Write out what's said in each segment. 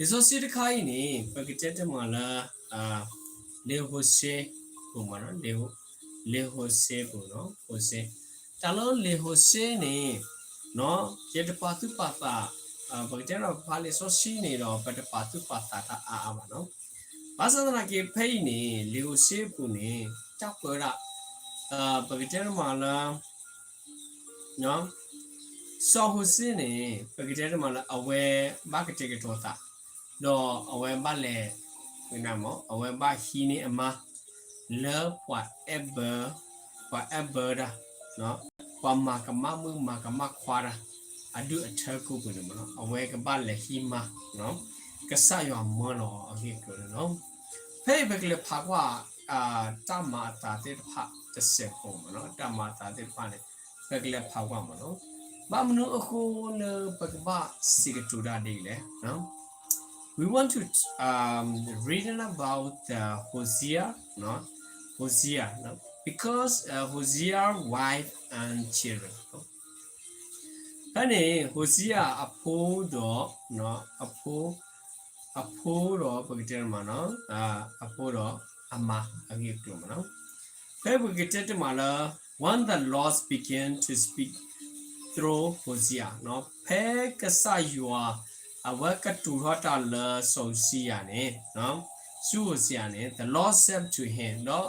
လံာ်စီဆှံတခါအံၤန့ၣ် ပကတဲတမံၤလၢ လံာ်ဟိၤၡ့ပူၤမ့ၢ်နီၤ, လံာ်ဟိၤၡ့ပူၤနီၤ, ဟိၤၡ့, တၢ်လၢလံာ်ဟိၤၡ့န့ၣ် ယတပာ်သူၣ်ပာ်သး, ပကတဲဒီးပဖးလံာ်စီဆှံန့ၣ်ဒီး ပတပာ်သူၣ်ပာ်သးတၢ်အါအါဘၣ်နီၤ. ဘၣ်ဆၣ်သနာ်က့ဖဲအံၤန့ၣ် လံာ်ဟိၤၡ့ပူၤန့ၣ် တၢ်ကွဲးဝဲဒၣ် ပကတဲတမံၤလၢ စီၤဟိၤၡ့န့ၣ် ပကတဲတမံၤလၢ အဝဲဘၣ်ကတဲာ်ကတီၤသး, ဒီးအဝဲဘၣ်လဲၤ, အဝဲဘၣ်ဟံးန့ၢ်အမါ လၢပှၤအဲၣ်ဘၢ, ပှၤအဲၣ်ဘၢတၢ်, ပှၤမၤကမၣ်မုၣ်မၤကမၣ်ခွါတၢ် အဒူၣ်အထၢကိးပူၤန့ၣ်မ့ၢ်နီၤ, အဝဲကဘၣ်လဲၤဟံးမါ, ကစၢ်ယွၤမၢလီၤအဂ့ၢ်အကျိၤန့ၣ်လီၤ. ဖဲအံၤပကလဲၤဖးကွၢ် တၢ်မၤအသးသ့ၣ်တဖၣ်တစဲးဖိမ့ၢ်နီၤ, တၢ်မၤအသးသ့ၣ်တဖၣ်န့ၣ် ပကလဲၤဖးကွၢ်မ့ၢ်နီၤ. ဘၣ်မနုၤအဃိလၢပကဘၣ်စံးကတိၤတၢ်ဒ်အံၤလဲၣ်. We want to read about the Hosea, Hosea, because Hosea wife and children. ဖဲန့ၣ် ဟိၤၡံယၤအဖိဒီး အဖိ, အဖိဒီး ပကတဲမ့ၢ်နီၤ, အဖိဒီးအမါအဂ့ၢ်အကျိၤမ့ၢ်နီၤ. ဖဲပကတဲတမံၤလၢ when the Lord began to speak through Hosea, ဖဲကစၢ်ယွၤ အဝဲကတိၤထီၣ်တၢ်လၢစီၤဟိၤၡံယၤန့ၣ်, ဆူဟိၤၡံယၤန့ၣ် the Lord said to him, ဒီး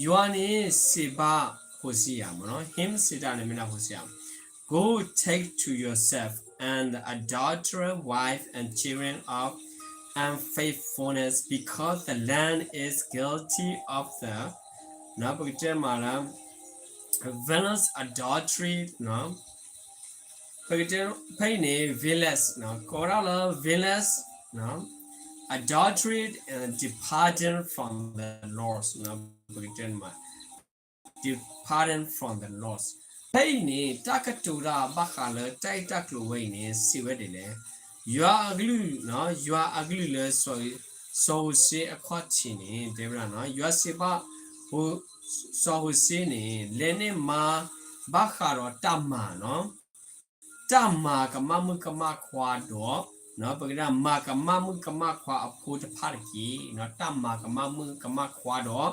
ယွၤန့ၣ်စံးဘၣ်ဟိၤၡံယၤမ့ၢ်နီၤ, him စံးတၢ်န့ၣ်မ့ၢ်ဒၣ်ဟိၤၡံယၤ Go, take to yourself an adulterous wife and children of unfaithfulness, because the land is guilty of the, ပကတဲမ့ၢ်လၢ vilest adultery, ပကတဲဖဲအံၤန့ၣ် vilest ကိးဝဲဒၣ်လၢ vilest, adultery and departed from the Lord, ပကတဲမ့ၢ် departed from the Lord. ဖဲအံၤန့ၣ် တၢ်ကတိၤတၢ်ဘၣ်ဃးလၢတၢ်ဂ့ၢ်တၢ်ကျိၤဝဲအံၤန့ၣ် စံးဝဲဒ်လဲၣ်, ယွၤအကလုၢ်, ယွၤအကလုၢ်လၢ စီၤဟိၤၡ့အခီၣ်ထံးန့ၣ် တဲဝဲဒၣ်, ယွၤစံးဘၣ် စီၤဟိၤၡ့န့ၣ် လဲၤန့ၢ်မါဘၣ်ဃးဒီးတၢ်မၤနီၤ, တၢ်မၤကမၣ်မုၣ်ကမၣ်ခွါဒီး, ပကတဲမၤကမၣ်မုၣ်ကမၣ်ခွါအဖိတဖၣ်တက့ၢ်. တၢ်မၤကမၣ်မုၣ်ကမၣ်ခွါဒီး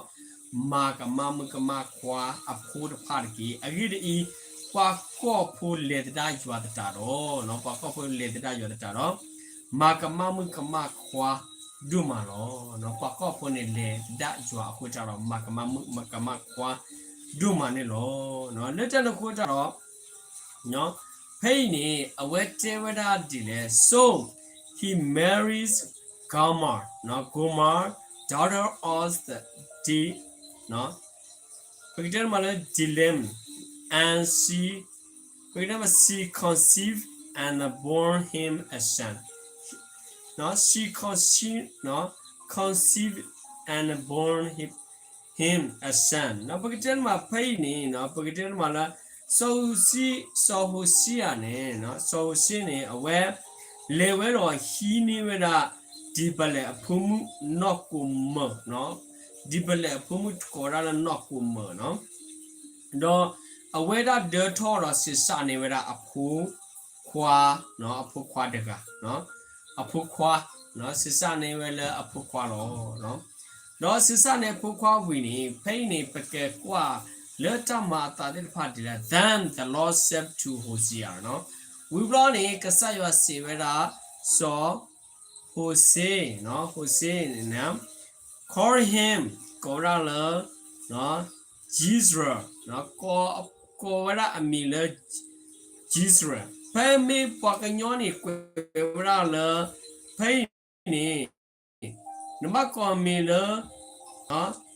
မၤကမၣ်မုၣ်ကမၣ်ခွါအဖိတဖၣ်တက့ၢ်. အဂ့ၢ်ဒ်အံၤ, ပှၤကီၢ်ဖိလဲၤသဒၣ်ယွၤသတးဒီး, ပှၤကီၢ်ဖိလဲၤသဒၣ်ယွၤသတးဒီး မၤကမၣ်မုၣ်ကမၣ်ခွါဒိၣ်မးလီၤ. ပှၤကီၢ်ဖိန့ၣ်လဲၤသဒၣ်ယွၤအဃိတၢ်ဒီး မၤကမၣ်မုၣ်ကမၣ်ခွါဒိၣ်မးန့ၣ်လီၤ. လၢတၢ်န့ၣ်အဃိတၢ်ဒီး ဖဲအံၤန့ၣ် အဝဲတဲဝဲဒၣ်ဒ်လဲၣ်, so he marries Gomer, Gomer, daughter of the, ပကတဲမ့ၢ်လၢ Dilam, and she, ပကတဲမ့ၢ် she conceived and bore him a son. She conceived, conceived and bore him him a son. ပကတဲတမးဖဲအံၤန့ၣ် ပကတဲတမးလၢ စီၤဟိၤၡံ, စီၤဟိၤၡံယၤန့ၣ်, စီၤဟိၤၡံန့ၣ် အဝဲ လဲၤဝဲဒီးဟံးန့ၢ်ဝဲဒၣ် ဒံၣ်ပလဲၣ်အဖိမုၣ်နီၢ်ကိးမၢၢ်, ဒံၣ်ပလဲၣ်အဖိမုၣ်ကိးဝဲဒၣ်လၢနီၢ်ကိးမၢၢ်နီၤ. ဒီးအဝဲဒၣ်ဒၢထီၣ်ဒီးဆံးစၢ်န့ၢ်ဝဲဒၣ်အဖိခွါ, အဖိခွါတဂၤ, အဖိခွါ, ဆံးစၢ်န့ၢ်ဝဲလၢအဖိခွါလီၤ. ဒီးဆံးစၢ်န့ၢ်အဖိခွါဝံၤန့ၣ် ဖဲအံၤန့ၣ် ပကကွၢ်လၢတၢ်မၤအသးသ့ၣ်တဖၣ်ဒ်လဲၣ်. Then the Lord said to Hosea, ဝံၤဘျီန့ၣ် ကစၢ်ယွၤစံးဝဲဒၣ် စီၤ ဟိၤၡ့, ဟိၤၡ့န့ၣ် call him, ကိးဝဲဒၣ်လၢ Jezreel, ကိးဝဲဒၣ်အမံၤလၢ Jezreel. ဖဲမ့ၢ်ပှၤကညီန့ၣ် ကွဲးဝဲဒၣ်လၢ ဖဲအံၤန့ၣ် နဘၣ်ကိးအမံၤလၢ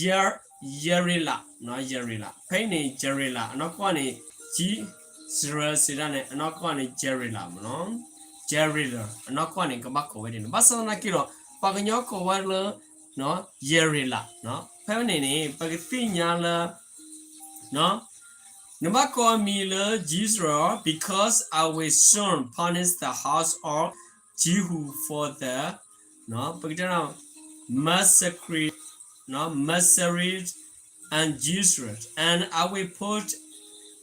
ယရ့လး, ယရ့လး, ဖဲအံၤန့ၣ် ယရ့လး, အနီၢ်ကီၢ်န့ၣ် Jezreel စံးဒၣ်န့ၣ် အနီၢ်ကီၢ်န့ၣ် ယရ့လးမ့ၢ်နီၤ. ယရ့လး, အနီၢ်ကီၢ်န့ၣ် ကဘၣ်ကိးဝဲဒ်န့ၣ်. ဘၣ်ဆၣ်သနာ်က့ဒီး ပှၤကညီကိးဝဲလၢ ယရ့လး, ဖဲန့ၣ်န့ၣ် ပကသ့ၣ်ညါလၢ နဘၣ်ကိးအမံၤလၢ Jezreel, because I will soon punish the house of Jehu for the, ပကတဲ massacre, massacre and Jezreel, and I will put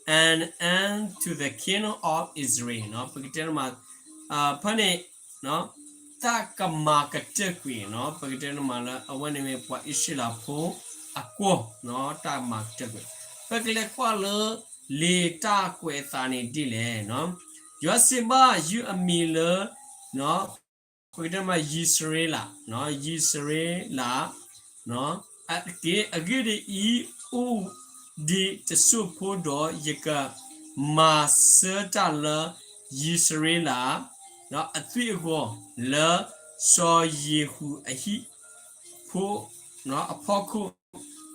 an end to the kingdom of Israel. ပကတဲ ဖဲန့ၣ် တၢ်ကမၤကတၢၢ်ကွံာ်နီၤ, ပကတဲန့ၣ်မးလၢ အဝဲန့ၣ်မ့ၢ်ပှၤအံၣ်စရ့လးဖိအကွီၢ်နီၤ, တၢ်မၤကတၢၢ်ကွံာ်. ပကလဲၤကွၢ်လၢ လံာ်တၢ်ကွဲးအသးန့ၣ်ဒ်လဲၣ်နီၤ. ယွၤစံးဘၣ် ယုၢ်အမံၤလၢ ပကတဲမး ယံးစရ့လး, ယံးစရ့လး က့ၤ အဂ့ၢ်ဒ်အံၤ, အိၣ်ဒံးတစိၢ်ဖိဒီး ယကမၤဆၢတၢ်လၢယံးစရ့လး အသွံၣ်အဂီၢ် လၢစီၤယ့ၤဟူးအဟံၣ်ဖိအဖီခိၣ်,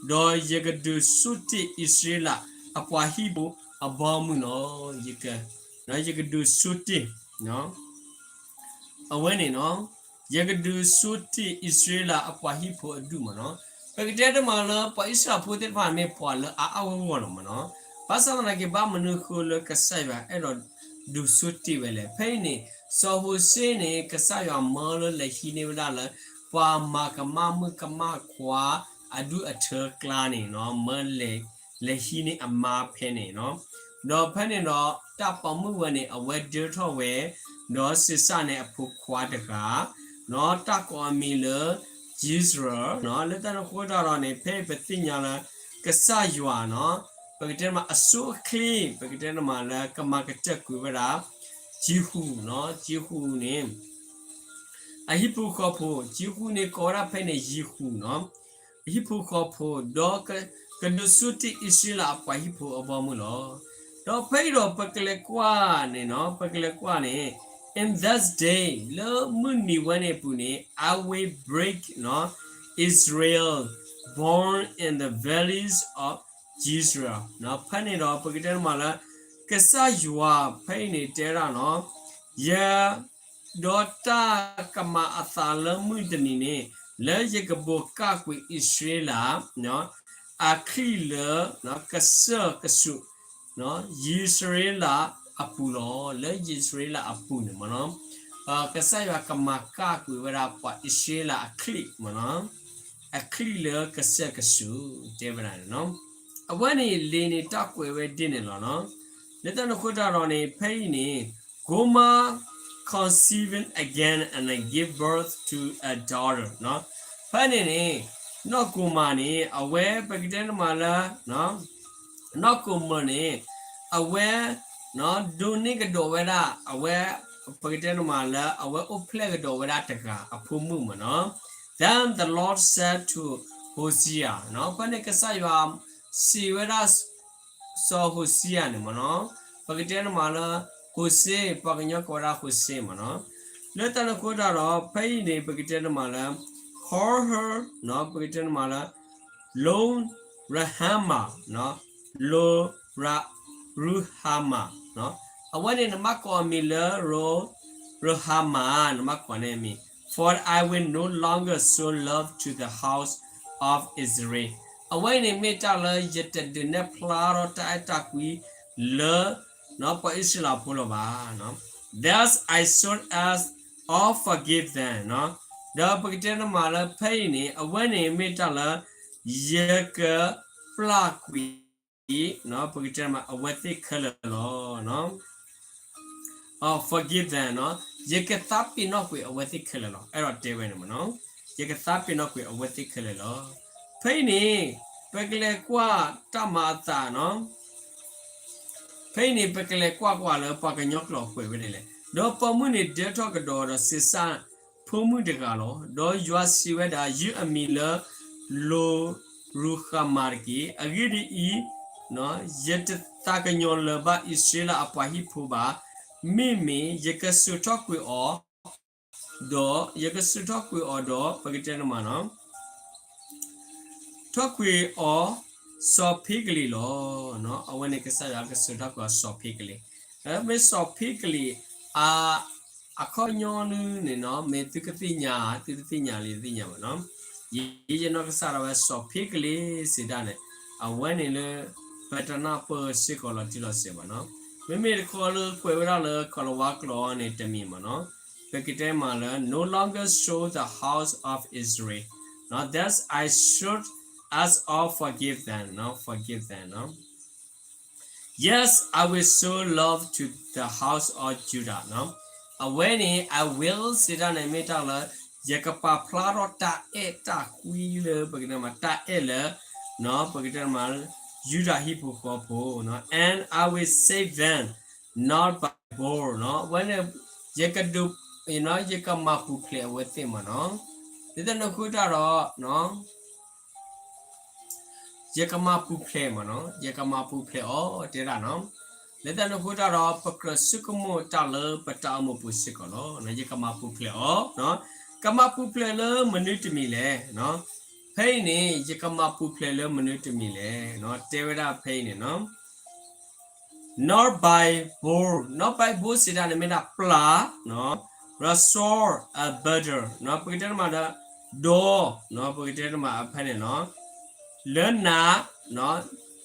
ဒီးယကဒုးဆိတ့ၢ်အံၣ်စရ့လးအပှၤဟံၣ်ဖိအဘီအမုၢ်လီၤ. ယက, ယကဒုးဆိတ့ၢ် အဝဲန့ၣ်နီၤ, ယကဒုးဆိတ့ၢ်အံၣ်စရ့လးအပှၤဟံၣ်ဖိအဒူၣ်မးနီၤ. ပကတဲတမးလၢ ပှၤအံၣ်စရ့လးဖိသ့ၣ်တဖၣ်မ့ၢ်ပှၤလၢအအါအါဂီၢ်ဂီၢ်လီၤမးနီၤ. ဘၣ်ဆၣ်သနာ်က့ ဘၣ်မနုၤဃိလၢကစၢ်ယွၤအဲၣ်ဒိးဒုးဆိတ့ၢ်ဝဲလဲၣ်. ဖဲအံၤန့ၣ် စီၤဟိၤၡ့န့ၣ် ကစၢ်ယွၤမၢလၢလဲၤဟံးန့ၢ်ဝဲဒၣ်လၢ ပှၤမၤကမၣ်မုၣ်ကမၣ်ခွါအဒူၣ်အထၢကျါန့ၣ်နီၤ, မၢလဲၤ, လဲၤဟံးန့ၢ်အမါဖဲန့ၣ်နီၤ. ဒီးဖဲန့ၣ်ဒီး တၢ်ပိာ်မုၣ်ဝဲန့ၣ် အဝဲဒၢထီၣ်ဝဲ, ဒီးဆံးစၢ်န့ၣ်အဖိခွါတဂၤ, တၢ်ကိးအမံၤလၢ ယံးစရ့လး, လၢတၢ်န့ၣ်အဃိတၢ်ဒီးန့ၣ် ဖဲအံၤပသ့ၣ်ညါလၢ ကစၢ်ယွၤနီၤ, ပကတဲတမးအဆိအချ့, ပကတဲတမးလၢကမၤကတၢၢ်ကွံာ်ဝဲဒၣ် ယံးဟူးနီၤ, ယံးဟူးန့ၣ် အဟံၣ်ဖိဃီဖိ, ယံးဟူးန့ၣ်ကိးဝဲဒၣ်ဖဲန့ၣ်ယံးဟူးနီၤ, အဟံၣ်ဖိဃီဖိ, ဒီးက, ကဒုးဆိတ့ၢ်အံၣ်စရ့လးအပှၤဟံၣ်ဖိအဘီအမုၢ်လီၤ. ဒီးဖဲအံၤဒီးပကလဲၤကွၢ်န့ၣ်နီၤ, ပကလဲၤကွၢ်န့ၣ် in that day, လၢမုၢ်နံၤဝဲန့ၣ်အပူၤန့ၣ် I will break, နီၤ, Israel born in the valleys of Jezreel. ဖဲန့ၣ်ဒီးပကတဲတမးလၢ ကစၢ်ယွၤဖဲအံၤန့ၣ်တဲဒၣ်နီၤ, ယ ဒီးတၢ်ကမၤအသးလၢမုၢ်တနံၤန့ၣ် လၢယကဘိးကၢ်ကွံာ်အံၣ်စရ့လး အချံၣ်လၢ ကစၢၢ်ကဆူး ယံးစရ့လးအပူၤလီၤ. လၢယံးစရ့လးအပူၤန့ၣ်မ့ၢ်နီၤ, ကစၢ်ယွၤကမၤကၢ်ကွံာ်ဝဲဒၣ်ပှၤအံၣ်စရ့လးအချံၣ်မ့ၢ်နီၤ, အချံၣ်လၢကစၢၢ်ကဆူး တဲဝဲဒၣ်န့ၣ်နီၤ. အဝဲန့ၣ်လံာ်န့ၣ်တၢ်ကွဲးဝဲဒ်န့ၣ်လီၤနီၤ. လၢတၢ်န့ၣ်အဃိတၢ်ဒီးန့ၣ် ဖဲအံၤန့ၣ် Gomer conceived again and gave birth to a daughter. ဖဲန့ၣ်န့ၣ် နီၢ်ကိၤမၤန့ၣ် အဝဲပကတဲတမးလၢ နီၢ်ကိၤမၤန့ၣ် အဝဲ ဒိးန့ၢ်ကဒီးဝဲဒၣ် အဝဲ ပကတဲတမးလၢ အဝဲအိၣ်ဖျဲၣ်ကဒီးဝဲဒၣ်တဂၤအဖိမုၣ်မ့ၢ်နီၤ. Then the Lord said to Hosea, ဖဲန့ၣ်ကစၢ်ယွၤစံးဝဲဒၣ် စီၤဟိၤၡံယၤန့ၣ်မ့ၢ်နီၤ, ပကတဲတမးလၢ ဟိၤၡ့, ပှၤကညီကိးဝဲဒၣ်ဟိၤၡ့မ့ၢ်နီၤ. လၢတၢ်န့ၣ်အဃိတၢ်ဒီး ဖဲအံၤန့ၣ် ပကတဲတမးလၢ call her, ပကတဲတမးလၢ Lo Ruhamah, Lo Ruhamah, အဝဲန့ၣ်နဘၣ်ကိးအမံၤလၢ Lo Ruhamah, နဘၣ်ကိးန့ၢ်အမံၤ, for I will no longer show love to the house of Israel. အဝဲအံၤန့ၣ်မ့ၢ်တၢ်လၢယတဒုးနဲၣ်ဖျါထီၣ်တၢ်အဲၣ်တၢ်ကွံလၢ ပှၤအံၣ်စရ့လးဖိလၢၤဘၣ်. Thus I showed as all forgive them, ဒီးပကတဲတမးလၢဖဲအံၤန့ၣ် အဝဲန့ၣ်မ့ၢ်တၢ်လၢ ယကပျၢ်ကွံာ် ပကတဲတမး အဝဲသ့ၣ်ခဲလၢာ်လီၤ. forgive them, ယကသးပ့ၤနီၣ်ကွံာ်အဝဲသ့ၣ်ခဲလၢာ်လီၤ. အဲၣ်ဒိးတဲဝဲန့ၣ်မ့ၢ်နီၤ, ယကသးပ့ၤနီၣ်ကွံာ်အဝဲသ့ၣ်ခဲလၢာ်လီၤ. ဖဲအံၤန့ၣ် ပကလဲၤကွၢ်တၢ်မၤအသးနီၤ. ဖဲအံၤန့ၣ် ပကလဲၤကွၢ်ကွၢ်လၢပှၤကညီကျိာ်အကွဲးဝဲဒ်လဲၣ်. ဒီးပိာ်မုၣ်န့ၣ်ဒၢထီၣ်ကဒီးဒီး ဆံးစၢ်ဖိမုၣ်တဂၤလီၤ. ဒီးယွၤစံးဝဲဒၣ်, ယုၢ်အမံၤလၢ လိၤရူၤဃၤမးတက့ၢ်. အဂ့ၢ်ဒ်အံၤ, ယတသးကညီၤလၢၤဘၣ်အံၣ်စရ့လးအပှၤဟံၣ်ဖိဘၣ်. မ့မ့ၢ်ယကစိာ်ထီၣ်ကွံာ်အီၤ ဒီးယကစိာ်ထီၣ်ကွံာ်အီၤဒီး ပကတဲတမးနီၤ ထီၣ်ကွံာ်အီၤ စီၤဖ့ကလံးလီၤ. အဝဲန့ၣ်ကစၢ်ယွၤကစိာ်ထီၣ်ကွံာ်အီၤစီၤဖ့ကလံး. မ့ၢ်စီၤဖ့ကလံး အခီပညီန့ၣ် မ့ၢ်သုကသ့ၣ်ညါ သုတသ့ၣ်ညါလံ တသ့ၣ်ညါဘၣ်နီၤ. ယဲယနီၢ်ကစၢ်ဒၣ်ဝဲစီၤဖ့ကလံးစံးဒၣ်န့ၣ် အဝဲန့ၣ်လၢ ပတနၢ်ပၢၢ်စ့ၢ်ကီးလီၤတံၢ်လီၤဆဲးဘၣ်နီၤ. မ့မ့ၢ်တခီလၢကွဲးဝဲဒၣ်လၢကီၢ်လၤဝါကျိာ်န့ၣ်တမံၤမ့ၢ်နီၤ. ပကတဲမးလၢ no longer show the house of Israel, thus I should ask all forgive them, forgive them. Yes, I will show love to the house of Judah, အဝဲန့ၣ် I will စံးတၢ်န့ၣ်မ့ၢ်တၢ်လၢ ယကပာ်ဖျါထီၣ်တၢ်အဲၣ်တၢ်ကွံလၢ ပကတဲမး တၢ်အဲၣ်လၢ ပကတဲမး ယူဒၤဟံၣ်ဖိဃီဖိနီၤ and I will save them not by bow နီၤ အဝဲန့ၣ် ယကဒုး ယကမၤပူၤဖျဲးအဝဲသ့ၣ်မးနီၤ လၢတၢ်န့ၣ်အဃိတၢ်ဒီး ယကမၤပူၤဖျဲးမးနီၤ ယကမၤပူၤဖျဲးအီၤတဲဒၣ်နီၤ လၢတၢ်န့ၣ်အဃိတၢ်ဒီး ပကြၢးဆိကမိၣ်တၢ်လၢပတၢ်အိၣ်မူပူၤစ့ၢ်ကီးလီၤ. ယကမၤပူၤဖျဲးအီၤ, ကမၤပူၤဖျဲးလၢမနုၤတမံၤလဲၣ်. ဖဲအံၤန့ၣ် ယကမၤပူၤဖျဲးလၢမနုၤတမံၤလဲၣ်. တဲဝဲဒၣ်ဖဲအံၤန့ၣ်နီၤ not by bow, not by bow စံးတၢ်န့ၣ်မ့ၢ်ဒၣ်ပျၢ်, ဒီး sword, a buckler ပကတဲတမးဒီး ဒီး ပကတဲတမးဖဲန့ၣ်နီၤ လၢနၤ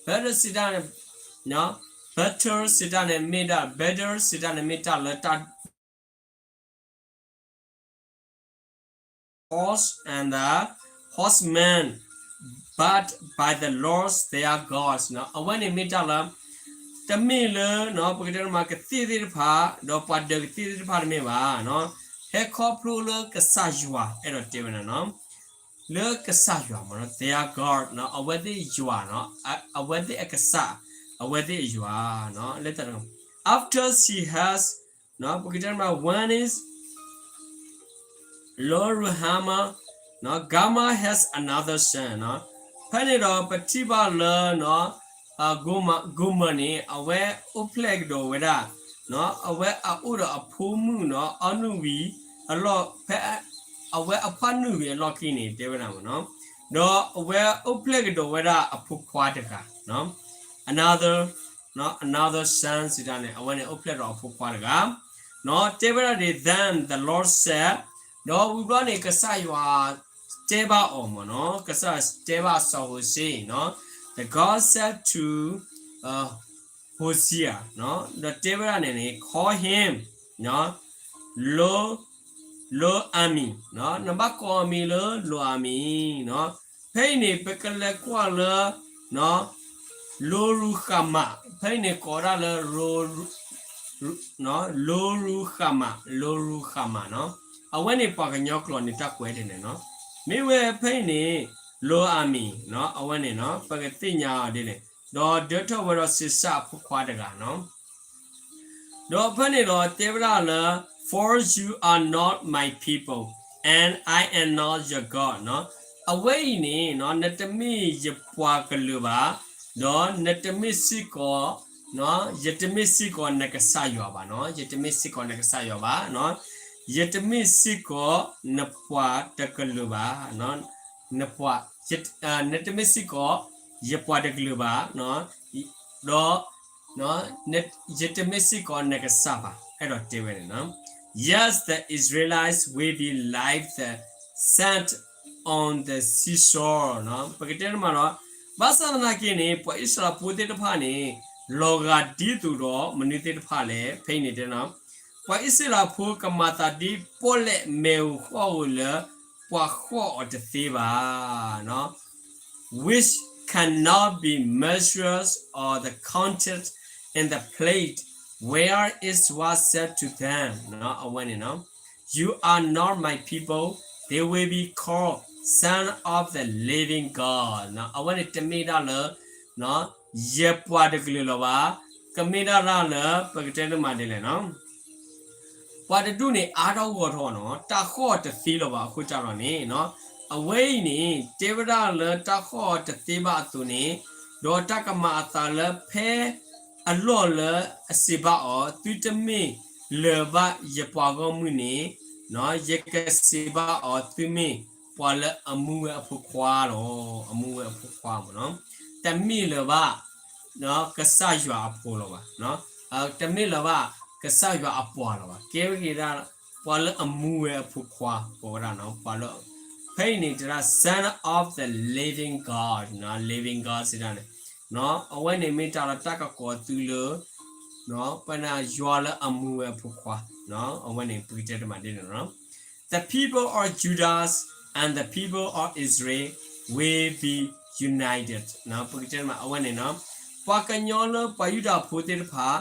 buckler စံးတၢ်န့ၣ် buckler စံးတၢ်န့ၣ်မ့ၢ်ဒၣ် buckler စံးတၢ်န့ၣ်မ့ၢ်တၢ်လၢတၢ် horse and the horsemen, but by the Lord their God အဝဲန့ၣ်မ့ၢ်တၢ်လၢ တမ့ၢ်လၢ ပကတဲတမးကသ့ၣ်သ့ၣ်တဖၣ် ဒီးပှၤဒၢးကသ့ၣ်သ့ၣ်တဖၣ်တမ့ၢ်ဘၣ်, ဟဲခီဖျိလၢကစၢ်ယွၤ အဲၣ်ဒိးတဲဝဲဒၣ်နီၤ လၢကစၢ်ယွၤမ့ၢ်နီၤ their God အဝဲသ့ၣ်ယွၤနီၤ အဝဲသ့ၣ်အကစၢ် အဝဲသ့ၣ်အယွၤ လၢတၢ် after she has ပကတဲတမး one is Lo-Ruhamah, Gomer has another son ဖဲန့ၣ်ဒီးပထံၣ်ဘၣ်လၢ Gomer န့ၣ် အဝဲအိၣ်ဖျဲၣ်ကဒီးဝဲဒၣ် အဝဲအအိၣ်ဒီးအဖိမုၣ်နီၤ အနုၢ်ဝံၤအလီၢ် ဖဲ အဝဲအဖးနုၢ်ဝံၤအလီၢ်ခံန့ၣ် တဲဝဲဒၣ်မ့ၢ်နီၤ ဒီးအဝဲအိၣ်ဖျဲၣ်ကဒီးဝဲဒၣ်အဖိခွါတဂၤ another, another son စံးတၢ်န့ၣ် အဝဲန့ၣ်အိၣ်ဖျဲၣ်ဒီးအဖိခွါတဂၤ တဲဝဲဒၣ်ဒ် then the Lord said ဒီးဝံၤဘျီန့ၣ် ကစၢ်ယွၤတဲဘၣ်အီၤမ့ၢ်နီၤ ကစၢ်ယွၤတဲဘၣ်စီၤဟိၤၡ့နီၤ the God said to Hosea ဒီးတဲဝဲဒၣ်န့ၣ်န့ၣ် call him Lo, Lo-Ammi နဘၣ်ကိးအမံၤလၢ Lo-Ammi ဖဲအံၤန့ၣ် ပကလဲၤကွၢ်လၢ Lo-Ruhamah ဖဲအံၤန့ၣ်ကိးဒၣ်လၢ Lo-Ruhamah, Lo-Ruhamah နီၤ အဝဲန့ၣ်ပှၤကညီကျိာ်န့ၣ်တၢ်ကွဲးဒ်န့ၣ်နီၤ မ့ၢ်ဝဲဖဲအံၤန့ၣ် Lo-Ammi နီၤ အဝဲန့ၣ်နီၤ ပကသ့ၣ်ညါအီၤဒ်န့ၣ် ဒီးဒၢထီၣ်ဝဲဒီးဆံးစၢ်အဖိခွါတဂၤနီၤ ဒီးဖဲန့ၣ်ဒီးတဲဝဲဒၣ်လၢ for you are not my people, and I am not your God နီၤ အဝဲအံၤန့ၣ်နီၤ နတမ့ၢ်ယပှၤကလုာ်ဘၣ် ဒီးနတမ့ၢ်စ့ၢ်ကီး ယတမ့ၢ်စ့ၢ်ကီးနကစၢ်ယွၤဘၣ်နီၤ ယတမ့ၢ်စ့ၢ်ကီးနကစၢ်ယွၤဘၣ် ယတမ့ၢ်စ့ၢ်ကီးနပှၤတကလုာ်ဘၣ် နပှၤ နတမ့ၢ်စ့ၢ်ကီး ယပှၤတကလုာ်ဘၣ် ဒီး ယတမ့ၢ်စ့ၢ်ကီးနကစၢ်ဘၣ် အဲၣ်ဒိးတဲဝဲန့ၣ်နီၤ Yes, the Israelites will be like the sand on the seashore ပကတဲတမးဒီး ဘၣ်ဆၣ်သနာ်က့န့ၣ် ပှၤအံၣ်စရ့လးဖိသ့ၣ်တဖၣ်န့ၣ် လီၤဂာ်ဒ်သိးဒီးမနုၤသ့ၣ်တဖၣ်လဲၣ် ဖဲအံၤန့ၣ်တဲနီၤ ပှၤအံၣ်စရ့လးဖိကမၤသးဒ်ပီၣ်လဲၣ်မဲာ်ဧိၤဃီၣ်ဧိၤလၢ ပှၤဃီၣ်အီၤတသ့ဘၣ် which cannot be measured or the counted in the place where it was said to them အဝဲန့ၣ်နီၤ You are not my people, they will be called son of the living God အဝဲန့ၣ်တမ့ၢ်ဒၣ်လၢ ယပှၤတကလုာ်လီၤဘၣ် ကမ့ၢ်ဒၣ်ဒၣ်လၢ ပကတဲတမးဒ်လဲၣ်နီၤ ပှၤတဒူၣ်န့ၣ်အါထီၣ်ဂီၢ်ထီၣ်နီၤ တၢ်ဃီၣ်တသ့လၢၤဘၣ်အဃိတၢ်ဒီးန့ၣ် အဝဲအံၤန့ၣ် တဲဝဲဒၣ်လၢတၢ်ဃီၣ်တသ့ဘၣ်အသိးန့ၣ် ဒီးတၢ်ကမၤအသးလၢဖဲအလီၢ်လၢအစံးဘၣ်အီၤ သုတမ့ၢ်လၢၤဘၣ်ယပှၤဂီၢ်မုၢ်န့ၣ် ယကစံးဘၣ်အီၤ သုမ့ၢ်ပှၤလၢအမူဝဲအဖိခွါလီၤ အမူဝဲအဖိခွါမ့ၢ်နီၤ တမ့ၢ်လၢၤဘၣ် ကစၢ်ယွၤအဖိလီၤဘၣ် တမ့ၢ်လၢၤဘၣ် ကစၢ်ယွၤအပှၤလီၤဘၣ် ကဲဝဲက့ၤဒၣ် ပှၤလၢအမူဝဲအဖိခွါ ကိးဝဲဒၣ်နီၤ ပှၤလၢ ဖဲအံၤန့ၣ်တဲဒၣ် son of the living God, living God စံးဒၣ်န့ၣ် အဝဲန့ၣ်မ့ၢ်တၢ်လၢတၢ်ကကိးသုလၢ ပနၢ်ယွၤလၢအမူဝဲအဖိခွါ အဝဲန့ၣ်ပကတဲတမးဒ်န့ၣ်လီၤ The people of Judah and the people of Israel will be united ပကတဲတမးအဝဲန့ၣ်နီၤ ပှၤကညီလၢပှၤယူဒၤဖိသ့ၣ်တဖၣ်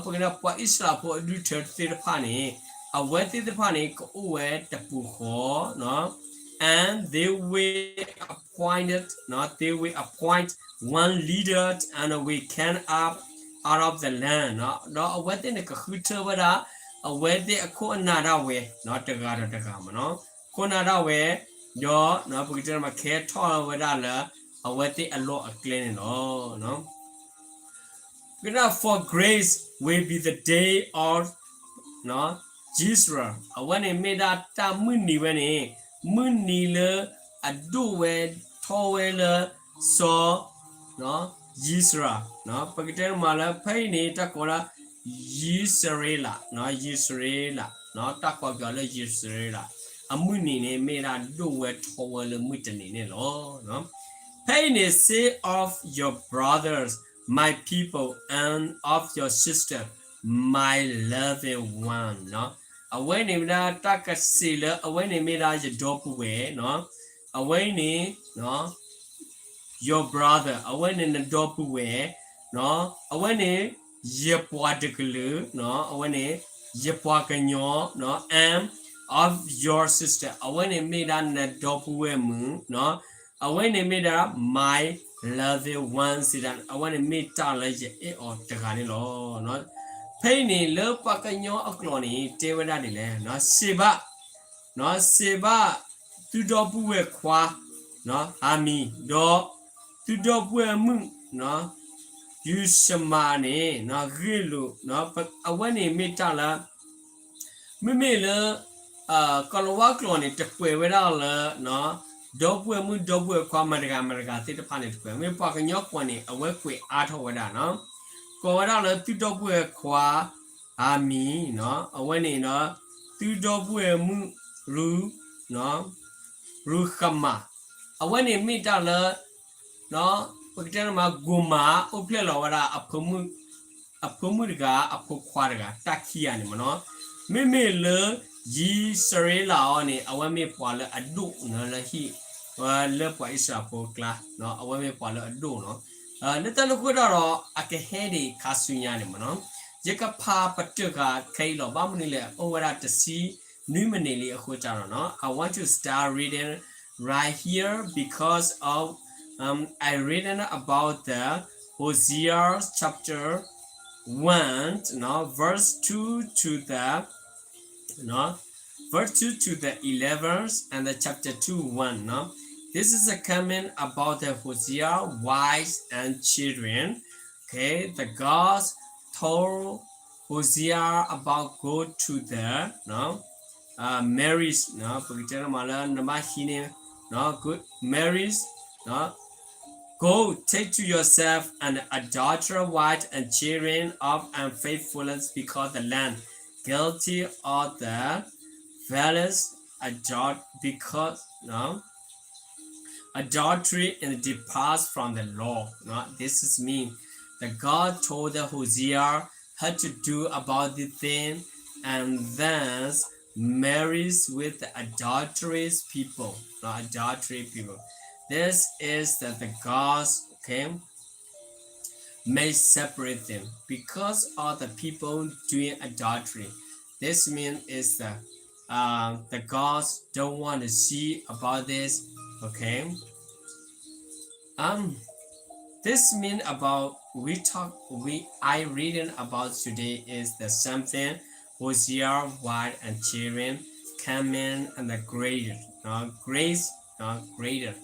ပကတဲပှၤအံၣ်စရ့လးဖိအဒူၣ်ထၢသ့ၣ်တဖၣ်န့ၣ် အဝဲသ့ၣ်တဖၣ်န့ၣ် ကအိၣ်ဝဲတပူၤဃီ, and they will appointed, they will appoint one leader and will come up out of the land, ဒီးအဝဲသ့ၣ်န့ၣ် ကဃုထၢဝဲဒၣ် အဝဲသ့ၣ်အခိၣ်အနၢ်ဒၣ်ဝဲ တဂၤဒီးတဂၤမ့ၢ်နီၤ, ခိၣ်နၢ်ဒၣ်ဝဲ, ဒီး ပကတဲမး ကဟဲထီၣ်ဝဲဒၣ်လၢ အဝဲသ့ၣ်အလီၢ်အကျဲန့ၣ်လီၤ. ပကတဲ for great will be the day of Jezreel, အဝဲန့ၣ်မ့ၢ်ဒၣ်တၢ်မုၢ်နံၤဝဲန့ၣ်, မုၢ်နံၤလၢအဒိၣ်ဝဲထီဝဲလၢစီၤ ယံစရၤ, ပကတဲမးလၢဖဲအံၤန့ၣ် တၢ်ကိးလၢ ယံစရ့လး, ယံစရ့လး, တၢ်ကိးကီၤလၢယံစရ့လး, အမုၢ်နံၤန့ၣ် မ့ၢ်ဒၣ်ဒိၣ်ဝဲထီဝဲလၢမုၢ်တနံၤန့ၣ်လီၤ. ဖဲအံၤန့ၣ် say of your brothers, my people, and of your sister, my loving one, အဝဲန့ၣ်မ့ၢ်ဒၣ်တၢ်ကစံးလၢ အဝဲန့ၣ်မ့ၢ်ဒၣ်ယဒီပုၢ်ဝဲၢ်, အဝဲန့ၣ် your brother, အဝဲန့ၣ်နဒီပုၢ်ဝဲၢ်, အဝဲန့ၣ် ယပှၤတကလုာ်, အဝဲန့ၣ် ယပှၤကညီ, and of your sister, အဝဲန့ၣ်မ့ၢ်ဒၣ်နဒီပုၢ်ဝဲၢ်မုၣ်, အဝဲန့ၣ်မ့ၢ်ဒၣ် my loving one စံးဒၣ်, အဝဲန့ၣ်မ့ၢ်တၢ်လၢယအဲၣ်အီၤတဂၤန့ၣ်လီၤ. ဖဲအံၤန့ၣ် လၢပှၤကညီအကျိာ်န့ၣ် တဲဝဲဒၣ်ဒ်လဲၣ်, စံးဘၣ် စံးဘၣ် သုဒီပုၢ်ဝဲၢ်ခွါ ဟၤမံၤ, ဒီးသုဒီပုၢ်ဝဲၢ်မုၣ် ယူၡမၤန့ၣ် ဂ့ၢ်လိာ်, အဝဲန့ၣ်မ့ၢ်တၢ်လၢ မ့မ့ၢ်လၢ ကိၤလၤဝါကျိာ်န့ၣ် တကွဲးဝဲဒၣ်လၢ ဒီပုၢ်ဝဲၢ်မုၣ် ဒီပုၢ်ဝဲၢ်ခွါ မတၤတဂၤမတၤတဂၤသ့ၣ်တဖၣ်န့ၣ်တကွဲး, မ့ၢ်ပှၤကညီကျိာ်န့ၣ် အဝဲကွဲးအါထီၣ်ဝဲဒၣ်, ကိးဝဲဒၣ်လၢသုဒီပုၢ်ဝဲၢ်ခွါ ဟၤမံၤ, အဝဲန့ၣ်ဒီး သုဒီပုၢ်ဝဲၢ်မုၣ် ရူ, ရူဃမၤ, အဝဲန့ၣ်မ့ၢ်တၢ်လၢ ပကတဲမး ကိမၤ အိၣ်ဖျဲၣ်လီၤဝဲဒၣ် အဖိမုၣ်တဂၤ အဖိခွါတဂၤ တၢ်ခံဂၤန့ၣ်မ့ၢ်နီၤ, မ့မ့ၢ်လၢ ယံစရ့လးအီၤန့ၣ် အဝဲမ့ၢ်ပှၤလၢအဒိၣ်လၢဟံၣ် လၢပှၤအံၣ်စရ့လးဖိအကျါ, အဝဲမ့ၢ်ပှၤလၢအဒိၣ်နီၤ, လၢတၢ်န့ၣ်အဃိဒီး အကဟဲဒံးခါဆူညါန့ၣ်မ့ၢ်နီၤ, ယကဖးပတၢၢ်ဃာ်ခဲအံၤလီၤ, ဘၣ်မနုၤလဲၣ် အိၣ်ဝဲဒၣ်တဆံနွံမံးနံးလံအဃိတၢ်ဒီးနီၤ, I want to start reading right here because of, um, I reading about the Hosea chapter one, no, verse two to the, no, verse two to the eleven and the chapter two one, no. This is a comment about the Hosea wives and children. Okay, the God told Hosea about go to the, no, uh, marriage, no, ပကတဲမးလၢနဘၣ်ဟံးန့ၢ်, no, good marriage, no, go take to yourself an adulterer wife and children of unfaithfulness because the land guilty of the vilest adult because, no, adultery and depart from the law. No, this is mean. The God told the Hosea how to do about this thing, and then marries with the adulterous people. No, adultery people. This is that the God's, okay, may separate them because of the people doing adultery. This mean is the, uh, the gods don't want to see about this, okay? Um, this mean about we talk, we, I reading about today is the something Hosea wife and children coming and the greater, uh, grace, uh, greater.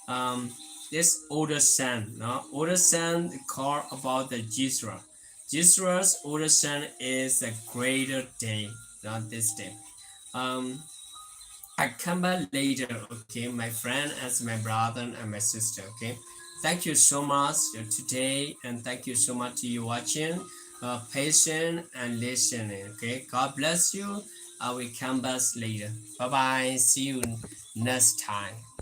Um, this older son, no? Older son called about the Jezreel. Jezreel's older son is the greater day, not this day. Um, I come back later, okay, my friend, as my brother and my sister, okay. Thank you so much, uh, today, and thank you so much to you watching, uh, patient and listening, okay. God bless you. I will come back later. Bye bye. See you next time.